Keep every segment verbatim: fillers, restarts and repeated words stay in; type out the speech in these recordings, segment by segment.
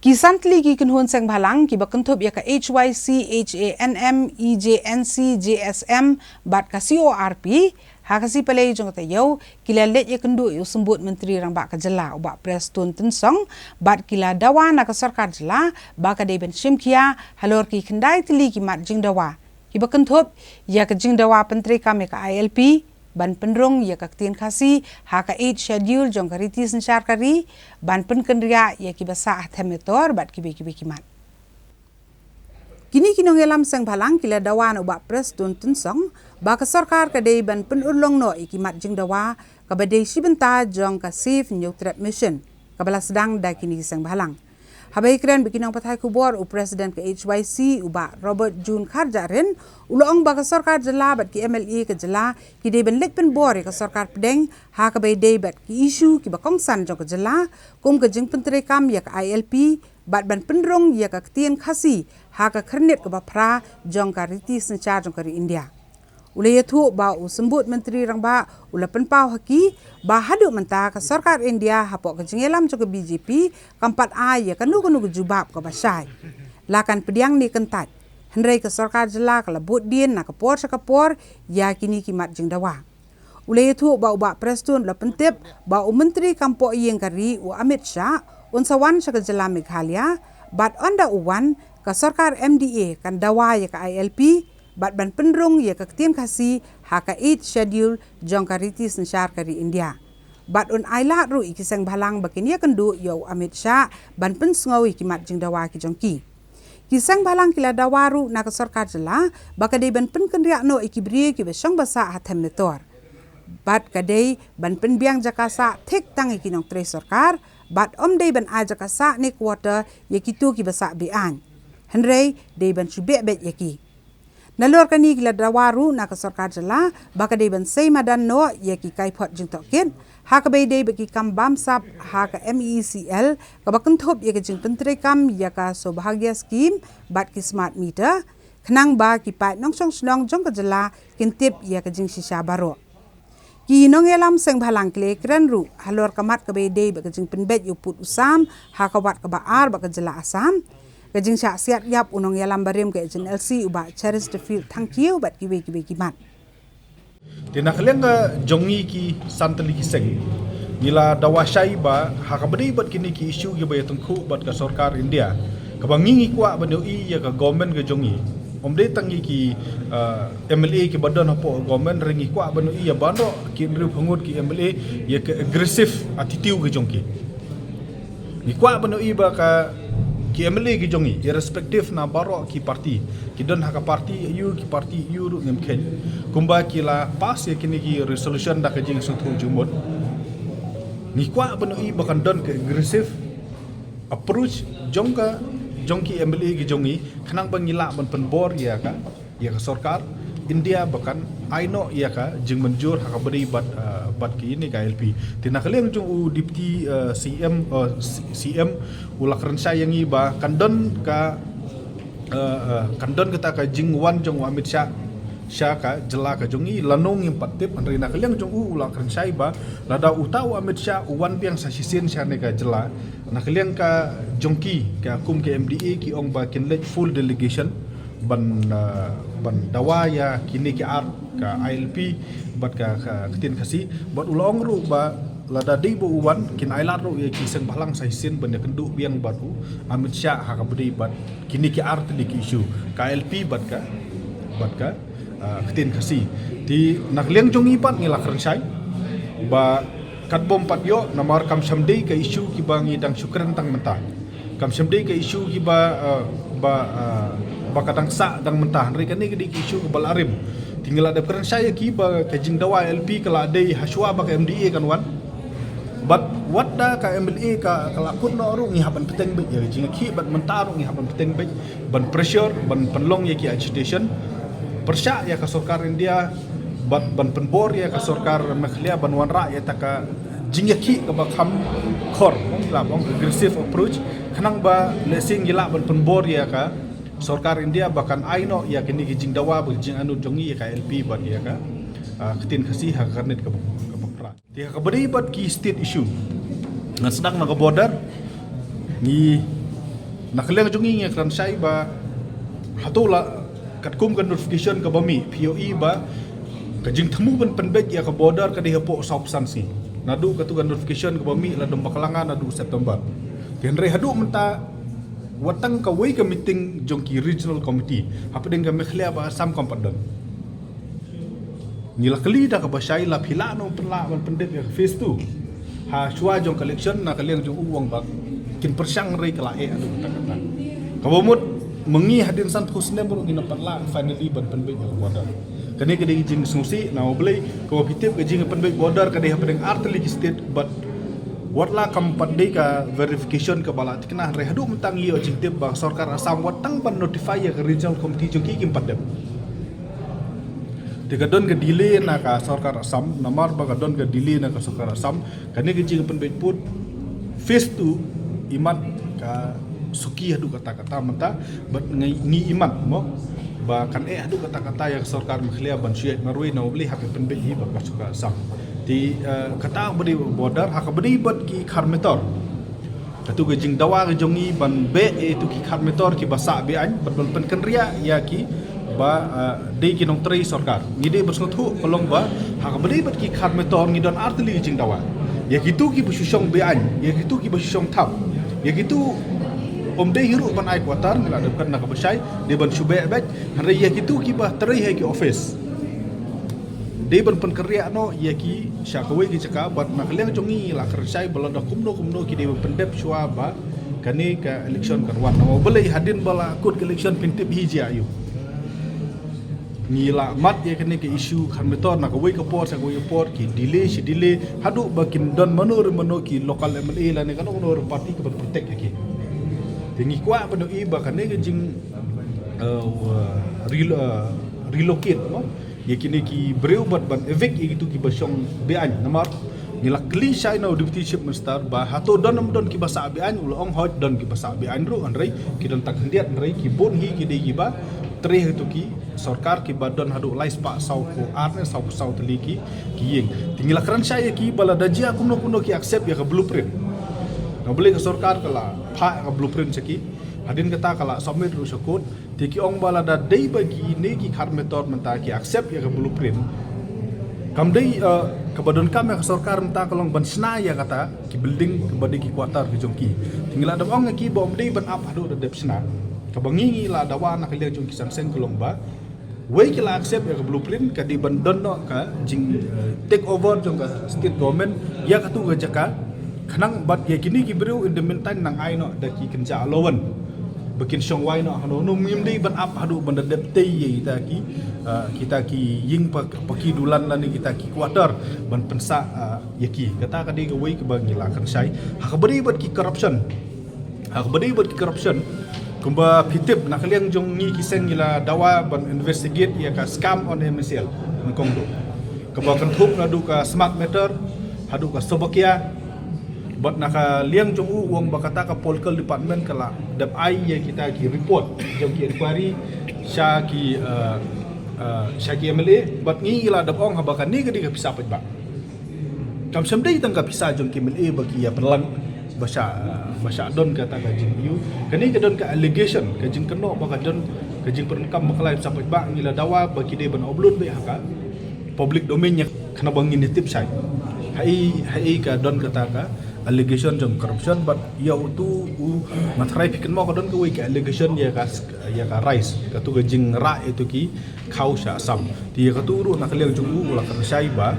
Ki san tylli ki kynhun seng bhalang kiba kynthup ïa ka H Y C, H A N M, E J N C, J S M bad ka C O R P, ha ka sngi Palei jong ka taïew, ki la leit ïakynduh ïa u Symbud Myntri Rangbah ka jylla, u Bah Prestone Tynsong, bad ki la dawa na ka sorkar jylla ba ka dei ban shim khia halor ki khyndai tylli ki mat jingdawa kiba kynthup ïa ka jingdawa pyntreikam ïa ka I L P, ban pynrung ïa ka ktien Khasi ha ka Eighth Schedule jong ka riti synshar ka ri, ban pynkynriah ïa kiba sah ha Them Metor bad kiwei kiwei ki mat. Kine ki nongïalam seng bhalang ki la dawa na u Bah Prestone Tynsong ba ka sorkar ka dei ban pynurlong noh ïa ki mat jingdawa kaba dei shi bynta jong ka Save Hynñiewtrep Mission kaba la sdang da kine ki seng bhalang. Haba ïakren bad ki nongpathai khubor, u President ka H Y C, u Bah Robert June Kharjahrin, u la ong ba ka sorkar jylla bad ki M L A ka jylla ki dei ban leit pynbor ïa ka sorkar pdeng ha kaba ïadei bad ki issue kiba kongsan jong ka jylla, kum ka jingpyntreikam ïa ka I L P bad ban pynrung ïa ka ktien Khasi ha ka khyrnit kaba phra jong ka riti synshar jong ka ri India. U la ïathuh ba u Symbud Myntri Rangbah u la pynpaw ha ki ba haduh mynta ka sorkar India hapoh ka jingïalam jong ka B J P kam pat ai ïa kano kano ka jubab kaba shai. La kan pdiang ne kyntait, hynrei ka sorkar jylla ka la bud dien na ka por sha ka por ïa kine ki mat jingdawa. U la ïathuh ba u Bah Prestone u la pyntip ba u Myntri kam poh ïing ka ri, u Amit Shah, un sa wan sha ka jylla Meghalaya, bad ynda u wan, ka sorkar M D A kan dawa ïa ka I L P bad ban pynrung ïa ka ktien Khasi ha ka Eighth Schedule jong ka riti synshar ka ri India. Bad un ailad ruh ïa ki seng bhalang ba kin ïakynduh ïa u Amit Shah ban pynsngew ïa ki mat jingdawa ki jong ki. Ki seng bhalang ki la dawa ruh na ka sorkar jylla ba ka dei ban pynkynriah noh ïa ki briew kiba shong ba sah ha Them Metor. Bad ka dei ban pynbiang jaka sah thik tang ïa ki nongtrei sorkar, bad ym dei ban ai jaka sah ne quarter ïa kito kiba sah be-aiñ, hynrei dei ban shu beh beit ïa ki. Nalor kane ki la dawa ruh na ka sorkar jylla ba ka dei ban sei madan noh ïa ki kaiphod jingtohkit ha kaba ïadei bad ki kam bamsap ha ka M E E C L kaba kynthup ïa ka jingpyntreikam ïa ka Saubhagya Scheme bad ki smart meter, khnang ba ki paid nongshong shnong jong ka jylla kin tip ïa ka jingshisha baroh. Ki nongïalam seng bhalang ki la ïakren ruh halor ka mat kaba ïadei bad ka jingpynbeit ïa u pud u sam ha ka wat kaba ar bad ka jylla Assam, ka jingshah siat ïap u nongïalam barim ka H N L C, u Bah Cheristerfield Thangkhiew, bad kiwei kiwei ki mat. Te na ka liang ka jong ngi ki san tylli ki seng, ngi la dawa shai ba ha kaba ïadei bad kine ki issue kiba ïatyngkhuh bad ka sorkar India, kaba ngi ngi kwah ban ïohi ïa ka government ka jong ngi. Ym dei tang ïa ki, uh, M L A kiba don hapoh government, hynrei ngi kwah ban ïohi ïa baroh ki hynriew phew ngut ki M L A ïa ka aggressive attitude ka jong ki. Ngi kwah ban ïohi ba ka, ki M L A ki jong ngi, irrespective na baroh ki party, ki don ha ka party aiu, ki party aiu ruh ngim kheiñ, kumba ki la pass ïa kine ki resolution da ka jingsngewthuh jingmut. Ngi kwah ban ïohi ba kan don ka aggressive approach jong ka, jong ki M L A ki jong ngi, khnang ba ngi lah ban pynbor ïa ka, ïa ka sorkar India ba kan ai noh ïa ka jingmynjur ha kaba ïadei bad, uh, bad kine ki I L P. Te na ka liang jong u Deputy, uh, C M, uh, C-, C M, u la kren shai ïa ngi ba kan don ka, uh, uh, kan don kata ka jingwan jong u Amit Shah sha ka jylla ka jong ngi, lano ngim pat tip, hynrei na ka liang jong u u la kren shai ba lada uta u Amit Shah u wan biang sa shisien shane ka jylla, na ka liang ka jong ki, ka kum ka M D A, ki ong ba kin leit full delegation ban, uh, ban dawa ïa kine ki ar, ka I L P bad ka, ka ktien Khasi, bad u la ong ruh ba lada dei ba u wan, kin ailad ruh ïa ki seng bhalang sa shisien ban ïakynduh biang bad u Amit Shah ha kaba ïadei bad kine ki ar tylli ki issue, ka I L P bad ka, bad ka, uh, ktien Khasi. Te na ka liang jong ngi pat ngi la kren shai ba katba ym pat ïoh, namar kam shym dei ka issue kiba ngi dang shu kren tang mynta. Kam shym dei ka issue kiba, uh, ba, uh, ba ka dang sah dang mynta, hynrei kane ka dei ka issue kaba la rim. Te ngi la dep kren shai ïa ki ba ka jingdawa I L P ka la dei hashwa ba ka M D A kan wan. Bad wat da ka M L A ka, ka la kut noh ruh, ngi hap ban bteng beit ïa ka jingïakhih, bad mynta ruh ngi hap ban bteng beit ban pressure, ban pynlong ïa ki agitation, pyrshah ïa ka sorkar India, bad ban pynbor ïa ka sorkar Meghalaya ban wanrah ïa kata ka jingïakhih kaba kham khor, ong la, ong aggressive approach, khnang ba lehse ngi lah ban pynbor ïa ka sorkar India ba kan ai noh ïa kine ki jingdawa bad ki jingangnud jong ngi ïa ka I L P bad ïa ka, ah, ktien Khasi ha ka khyrnit kaba, kaba phra. Te ha kaba ïadei bad ki state issue, ngan sdang na ka border, ngi Na ka liang jong ngi ngi kren shai ba hato la katkum ka notification kaba mih phi ïohi ba ka jingthmu ban pynbeit ïa ka border ka dei hapoh saw phew san sngi. Naduh katu ka notification kaba mih la dang bakla nga naduh September. Te hynrei haduh mynta wat tang kawei ka meeting jong ki regional committee hapdeng ka Meghalaya bad Assam kam pat don. Ngi la kylli da kaba shai la phi lah noh pynlah ban pyndep ïa ka phase two ha shuwa jong ka election. Na ka liang jong u ong ba kin pyrshang hynrei ka la eh haduh katta katta. Kaba mut ma ngi hadien san phew snem ruh ngin ym pat lah finally ban pynbeit ïa ka border. Kane ka dei ka jingsngewsih namar balei kaba phi tip ka jingpynbeit border ka dei hapdeng ar tylli ki state bad wat la kam pat dei ka verification kaba la thikna hynrei haduh mynta ngi ïoh jingtip ba sorkar Assam wat tang ban notify ïa ka regional committee jong ki kim pat dep. Te ka don ka delay na ka sorkar Assam, namar ba ka don ka delay na ka sorkar Assam, kane ka jingpynbeit pud phase two imat ka suki haduh katta katta mynta bad ngi, ngi imat mo ba kan eh haduh katta katta ïa ka sorkar Meghalaya ban shu ïaid marwei namar balei hap ïa pynbeit hi bad ka sorkar Assam. Te eh, kata ba dei border ha kaba dei bad ki khar metor. Katu ka jingdawa ka jong ngi ban beh ïa itu ki khar metor kiba sah be-aiñ bad ban pynkynriah ïa ki ba eh, dei ki nongtrei sorkar. Ngi dei ban sngewthuh ka long ba ha kaba dei bad ki khar metor ngi don ar tylli ki jingdawa. Ïa kitu kiba shu shong be-aiñ, ïa kitu kiba shu shong thap, ïa kitu ym dei hi ruh ban ai quarter ngi la dep kren na kaba shai, dei ban shu beh beit. Hynrei ïa kitu kiba trei ha ki office dei ban pynkynriah noh ïa ki sha kawei ka jaka bad na ka liang jong ngi la kren shai ba lada kumno kumno ki dei ban pyndep shuwa ba kane ka election kan wan. Namar balei hadien ba la kut ka election phin tip hi jia aiu. Ngi la mad ïa kane ka issue khar metor na kawei ka por sha kawei ka por ki delay shi delay haduh ba kin don mano re mano ki local M L A lane kano kano re party ka ban protect ïa ki. Te ngi kwah ban ïohi ba kane ka jing eh, relo- eh, relocate mo ïa kine ki briew bad ban evict ïa kitu kiba shong be-aiñ namar ngi la kylli shai na u Deputy Chief Minister ba hato don ym don kiba sah be-aiñ u la ong hooid don kiba sah be-aiñ ruh hynrei ki don tang khyndiat hynrei ki bun hi ki dei kiba trei ha kitu ki sorkar kiba don haduh lai spah saw phew ar ne saw phew saw tylli ki ki ïing. Te ngi la kren shai ïa ki ba lada jia kumno kumno ki accept ïa ka blueprint. Namar balei ka sorkar ka la phah ïa ka blueprint sha ki hadien kata ka la submit ruh sha court. Te ki ong ba lada dei ba kine ki khar metor mynta ki accept ïa ka blueprint kam dei eh, kaba donkam ïa ka sorkar mynta ka long ban shna ïa kata ki building kaba dei ki quarter ki jong ki. Te ngi la dep ong ïa ki ba ym dei ban ap haduh da dep shna. Kaba ngi ngi la dawa na ka liang jong ki san seng ka long ba wei ki la accept ïa ka blueprint ka dei ban don noh ka jing eh, take over jong ka state government ïa katu ka jaka. Khnang bad ïa kine ki briew in the meantime nang ai noh da ki kynja allowance ba kin shong wai noh hano hano. Ngim dei ban ap haduh ban da dep tei ïa kita ki eh, kita ki ïing pa- paki dulan lane kita ki quarter ban pynsah eh, ïa ki. Kata ka dei kawei kaba ngi la kren shai ha kaba dei bad ki corruption. Ha kaba dei bad ki corruption kumba phi tip na ka liang jong ngi ki seng ngi la dawa ban investigate ïa ka scam on M C L nyngkong duh kaba kynthup naduh ka smart meter haduh ka Slovakia. Bad na ka liang jong u u ong ba kata ka political department ka la dep ai ïa kita ki report jong ki inquiry sha ki eh, eh, sha ki M L A bad ngi la dep ong haba kane ka dei ka pisa paidbah. Kam shym dei tang ka pisa jong ki M L A ba ki ïa pynlang ba sha ba sha don kata ka jingïoh. Kane ka don ka allegation ka jingkynnoh ba ka don ka jingpyndonkam ba ka la ïa pisa paidbah. Ngi la dawa ba ki dei ban upload beit ha ka public domain ïa khnang ba ngin ïa tip shai ha i ha i ka don kata ka allegation jong corruption bad ïa utu u nga tharai phi kynmaw ka don kawei ka allegation ïa ka ïa ka rice katu ka jingrah ïa tu ki khaw sha Assam. Te ïa katu ruh na ka liang jong u u la kren shai ba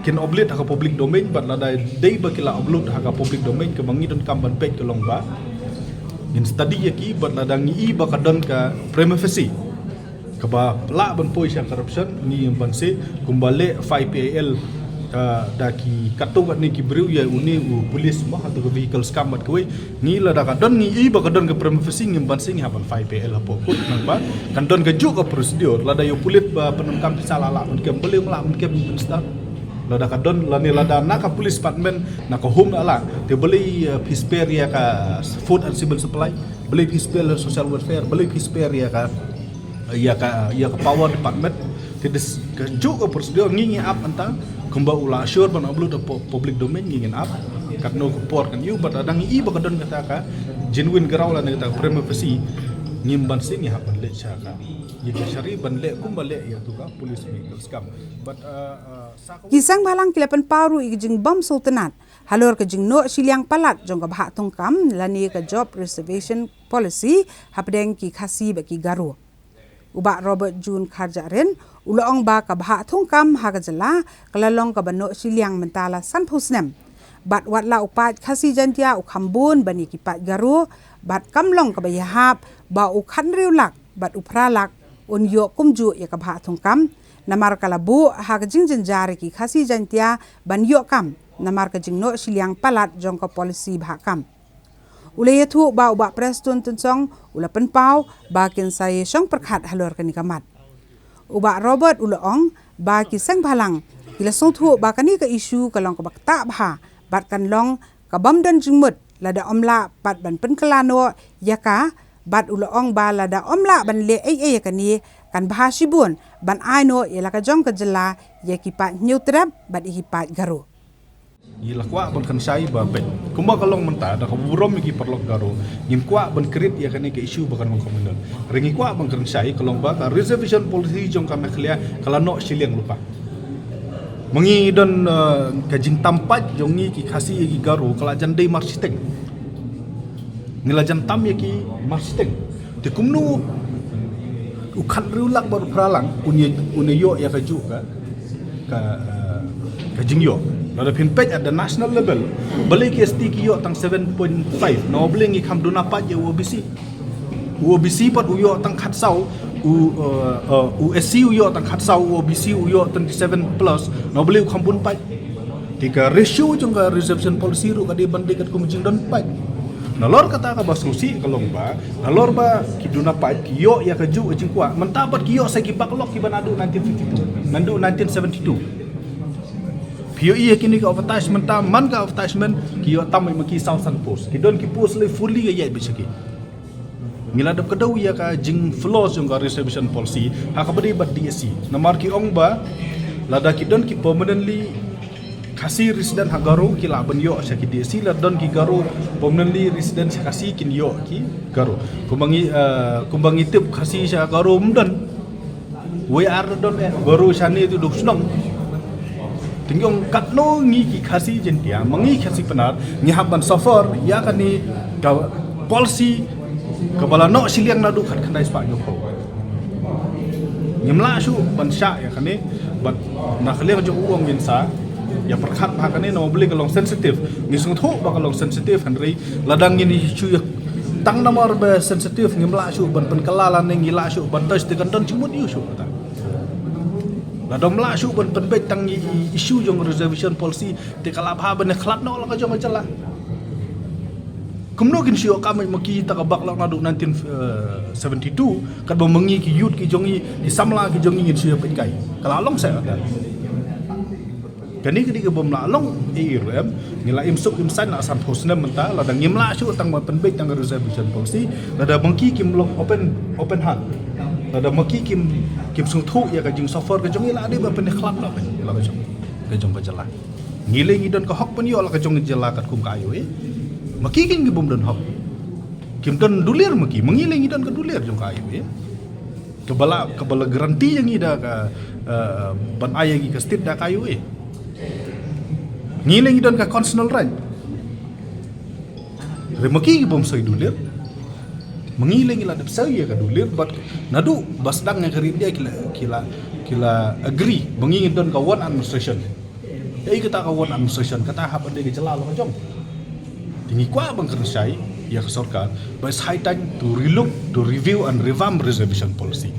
kin upload ha ka public domain bad lada dei ba ki la upload ha ka public domain kaba ngi donkam ban peit ka long ba ngin study ïa ki bad lada ngi i ba ka don ka prima facie kaba lah ban poi sha corruption ngi ïa ban se kumba leh five P I L eh, da ki katto katne ki briew ïa une u police ma hato ka vehicle scam bad kawei. Ngi lada ka don ngi i ba ka don ka prima facie ngim ban sing ha ban five P I L hapoh court nang ba kan don ka juk ka procedure lada ïa u pulit ba pyndonkam pisa la lah ban kem balei ym lah ban kem ban start. Lada ka don lane lada na ka police department na ka home la lah te balei eh, phi spare ïa ka food and civil supply balei phi spare social welfare balei phi spare ïa ka ïa ka ïa ka power department. Te des ka juk ka procedure ngi ngi ap anta kumba u la assure ban upload ha pu- public domain ngi ngin ap katno ka por kan ïu bad lada ngi i ba ka don kata ka Genuine ground lane kata prima facie, ngim ban sing ïa hap ban leh sha ka. Ïa ka shari ban leh kumba leh ïa tu ka police vehicle scam. But uh, uh, sa ka Ki seng bhalang ki la pynpaw ruh ïa ka jingbym sngewtynnat halor ka jingnoh shiliang palat jong ka bhah thungkam lane ka job reservation policy hapdeng ki Khasi bad ki Garo. U Bah Robert June Kharjahrin u la ong ba ka bhah thungkam ha ka jylla ka la long kaba noh shiliang mynta la sanphew snem. Bad wat la u paid Khasi Jaintia u kham bun ban ïa ki paid Garo, bad kam long kaba ïahap ba u khathynriew lak bad u phra lak un ïoh kumjuh ïa ka bhah thungkam. Namar ka la buh ha ka jingjynjar ïa ki Khasi Jaintia ban ïoh kam namar ka jingnoh shiliang palat jong ka policy bhah kam. U la ïathuh ba u Bah Prestone Tynsong u la pynpaw ba kin sa ïashong pyrkhat halor kane ka mat. U Bah Robert u la ong ba ki seng bhalang ki la sngewthuh ba kane ka issue ka long kaba ktah bha bad kan long kabym don jingmut lada ym lah pat ban pynkylla noh ïa ka, bad u la ong ba lada ym lah ban leh ei ei ïa kane kan bha shibun ban ai noh ïa la ka jong ka jylla ïa ki paid Hynñiewtrep bad ïa ki paid Garo. Ngi la kwah ban kren shai ba peit kumba ka long mynta da ka burom ïa ki paralok Garo, ngim kwah ban create ïa kane ka issue ba kan long kumno. Hynrei ngi kwah ban kren shai ka long ba ka reservation policy jong ka Meghalaya ka la noh shiliang lypa. Ma ngi don uh, ka jingtam paid jong ngi ki Khasi ïa ki Garo ka la jan dei marshiteng. Ngi la jan tam ïa ki marshiteng. Te kumno u khathynriew lak bad u phra lak un ïa, un ïoh ïa ka juh ka ka, uh, ka jingïoh. Lada phin peit at the national level, balei ki S T ki ïoh tang seven point five, na balei ngi kham duna paid ïa u O B C. U O B C pat u ïoh tang khatsaw, u uh, uh, u S C u ïoh tang khatsaw, u O B C u ïoh twenty seven plus, na balei u kham bun paid. Te ka ratio jong ka reservation policy ruh ka dei ban dei katkum jingdon paid. Nalor kata kaba sngewsih ka long ba nalor ba ki duna paid ki ïoh ïa ka juh ka jingkwah, mynta pat ki ïoh sa ki backlog kiba naduh nineteen fifty-two, naduh nineteen seventy-two. Phi ïohi ïa kine ka advertisement, ta man ka advertisement ki ïoh tam ma ki saw san post, ki don ki post lei fully ka ïaid beit sha ki. Ngi la dep kdew ïa ka jingflaws jong ka reservation policy ha kaba dei bad D S C. Namar ki ong ba lada ki don ki permanently Khasi resident ha Garo ki lah ban ïoh sha ki D S C, lada don ki Garo permanently resident sha Khasi kin ïoh ki Garo. Kumba ngi uh, kumba ngi tip Khasi sha Garo ym don. Wei ar don eh, Garo shane tu duk shnong. Te ngi ong katno ngi ki Khasi Jaintia, ma ngi Khasi Pnar ngi hap ban suffer ïa kane ka policy kaba la noh shiliang naduh khatkhyndai spah hynñiewphew. Ngim lah shuh ban shah ïa kane, bad na ka liang jong u ong ngin sa ïa pyrkhat bha kane, na balei ka long sensitive. Ngi sngewthuh ba ka long sensitive, hynrei lada ngin issue ïa tang namar ba sensitive ngim lah shuh ban pynkylla lane ngi lah shuh ban touch, te kan don jingmut ïa u shuh kata. Lada ym lah shuh ban pynbeit tang ïa i issue jong reservation policy, te ka la bha ban ïakhlad noh la ka jong ka jylla. Kumno kin shu ïoh kam ma ki ta ka backlog naduh nineteen seventy-two, katba ma ngi ki youth ki jong ngi, ki samla ki jong ngi ngin shu ïa peit kai. Ka la long sa kata. Kane ka dei ka bym lah long ei ei ruh em. Ngi la im suk im saiñ la sanphew snem mynta, lada ngim lah shuh tang ban pynbeit tang ka reservation policy, lada ma ki kim long open, open heart, lada ma ki kim, kim sngewthuh ïa ka jingsuffer ka jong ngi, la dei ban pynïakhlad noh ka jong, ka jong ka jylla. Ngi lei ngi don ka hok ban ïoh la ka jong ka jylla katkum ka I O A. Ma ki kin ki bym don hok. Kim don dulir ma ki, ma ngi lei ngi don ka dulir jong ka I O A. Kaba la, kaba la guarantee ïa ngi da ka, eh, ban ai ïa ngi ka state da ka I O A. Ngi lei ngi don ka constitutional right. Hynrei ma ki ki bym soi dulir. Ma ngi lei ngi la dep soi ïa ka dulir, bad naduh ba sdang ïa ka ri India ki la, ki la, ki la agree ba ngi ngi don ka one administration. Ei kata ka one administration, kata hap ban dei ka jylla la ka jong. Te ngi kwah ban kren shai ïa ka sorkar ba it's high time to relook, to review and revamp reservation policy.